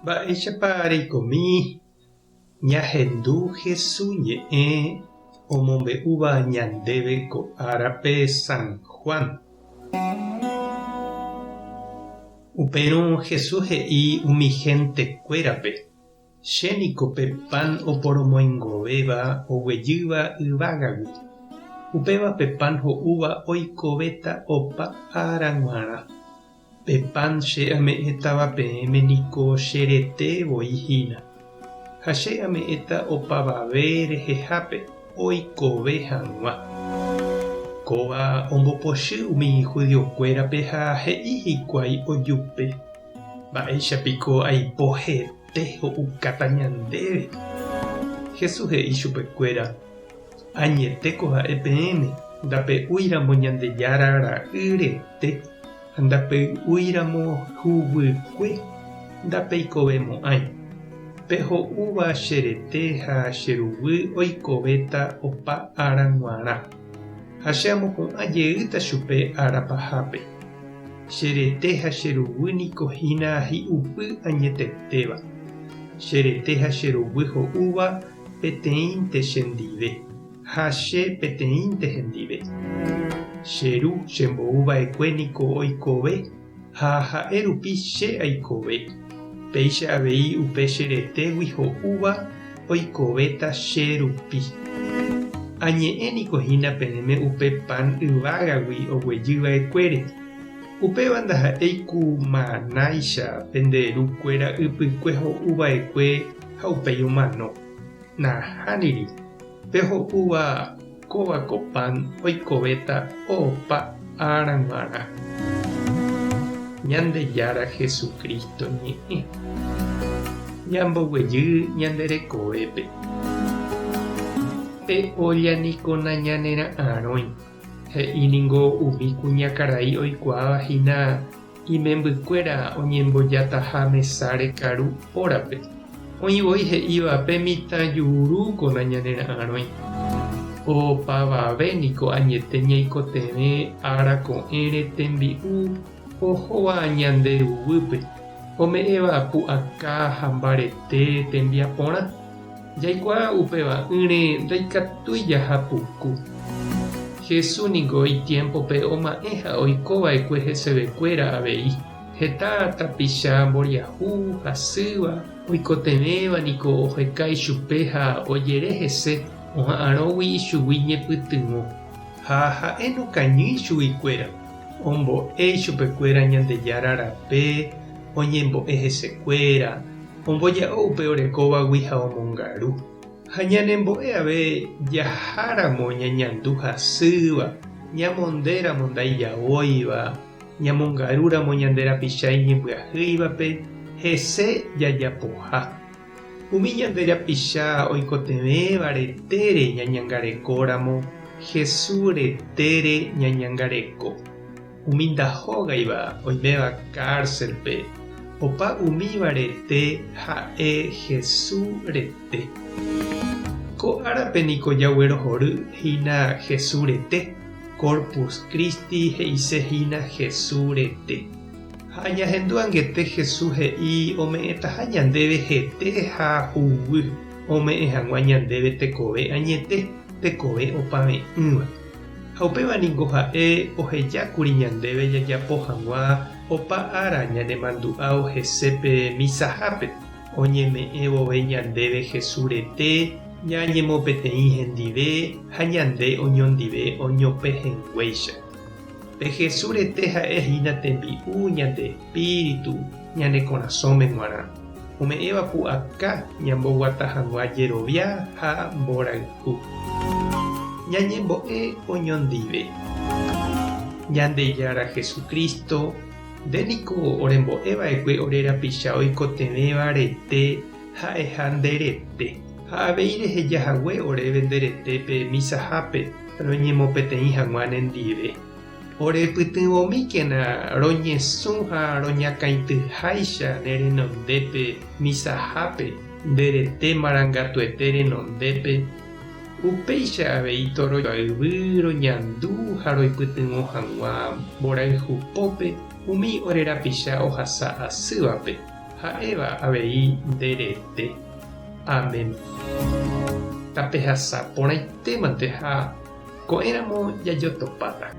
Mba'éichapa reikomi ñahendu Hesu ñe'ẽ omombe'úva ñandéve ko árape San Juan? Upérõ Jesús he'i umi hentekuérape, Che niko pe pan oporomoingovéva oguejýva yvágagui. Upéva pe pan ho'úva oikovéta opa ára g̃uarã. Pe pan che ame'ẽtava peẽme niko che rete voi hína, ha che ame'ẽta opavave rehehápe oikove hag̃ua. Kóva ombopochy umi judiokuérape ha he'i hikuái ojupe, Mba'éicha piko aipo hete ho'ukáta ñandéve? Jesús he'i chupekuéra, Añetéko ha'e peẽme, ndape'úiramo Ñandejára Ra'y rete ha ndapey'úiramo huguykue, ndapeikovemo'ãi. Pe ho'úva che rete ha che ruguy oikovéta opa ára g̃uarã, ha che amopu'ã jeýta chupe ára pahápe. Che rete ha che ruguy niko hína hi'upy añetetéva. Che rete ha che ruguy ho'úva peteĩnte chendive, ha che peteĩnte hendive. Che Ru chembou va'ekue niko oikove, ha ha'e rupi che aikove. Péicha avei upe che retégui ho'úva oikovéta che rupi. Añe'ẽ niko hína peẽme upe pan yvágagui oguejy va'ekuére. Upéva ndaha'éi ku manáicha pende ru kuéra ypykue ho'u va'ekue ha upéi omano. Nahániri, pe ho'úva kóva ko pan oikovéta opa ára g̃uarã. Ñandejára Jesucristo ñe'ẽ. Ñamboguejy ñande rekovépe. Pe olla niko nañanera'arõi, he'i ningo umi kuñakarai oikuaáva hína Imembykuéra oñembojataha mesáre karu órape. Oĩ voi he'íva pe mitã jurúko nañanera'arõi. Opavave niko añete ñaikotevẽ ára ko'ẽre tembi'u ohóva ñande ruguýpe, ome'ẽva pu'aka ha mbarete tembiaporã. Jaikuaa upeva'ỹre ndaikatúi jaha puku. Jesús ningo itiémpope oma'ẽ ha oiko va'ekue hesevekuéra avei. Heta tapicha mboriahu, hasýva, oikotevẽva niko oheka ichupe ha ojere hese oha'arõgui ichugui ñepytyvõ. Ha ha'e nokañýi chuguikuéra, ombo'e ichupekuéra Ñandejára rape, oñembo'e hesekuéra, Omboja'o upe orekóvagui ha omongaru. Ha ñanembo'e ave jaháramo ñañandu hasýva, ñamondéramo ndaijaóiva, ñamongarúramo ñande rapicha iñembyahýivape, hese jajapoha. Umi ñande rapicha oikotevẽva retére ñañangarekóramo, Jesús retére ñañangareko. Umi ndahógaiva oiméva kárselpe, opa umíva rete ha'e Hesu rete. Ko árape niko jaguerohory hína Hesu rete, Corpus Christi he'ise hína Hesu rete. Ha ñahendu angete Hesu he'i ome'ẽtaha ñandéve hete ha huguy, ome'ẽ hag̃ua ñandéve tekove añete, tekove opave'ỹva. Ha upéva ningo ha'e ohejákuri ñandéve jajapo hag̃ua opa ára ñanemandu'ávo hese pe misahápe, oñeme'ẽ vove ñandéve Jesús rete, ñañemopeteĩ hendive ha ñande oñondive oñopehẽnguéicha. Pe Jesús rete ha'e hína tembi'u ñande espíritu ñane korasõme g̃uarã, ome'ẽva pu'aka ñamboguata hag̃ua jerovia ha mborayhu. Ñañembo'e oñondive. Ñandejára Jesucristo, nde niko orembo'e va'ekue ore rapicha oikotevẽva rete ha'eha nde rete, ha avei reheja hague oréve nde retépe misahápe roñemopeteĩ hag̃ua nendive. Orepytyvõmíkena roñesũ ha roñakãityháicha ne renondépe misahápe nde rete marangatuete renondépe, upéicha avei torojoayvy roñandu ha roipytyvõ hag̃ua mborayhupópe umi ore rapicha ohasa asývape. Ha'éva avei nde rete. Amén. Tapehasa porãitémante ha ko'ẽramo jajotopáta.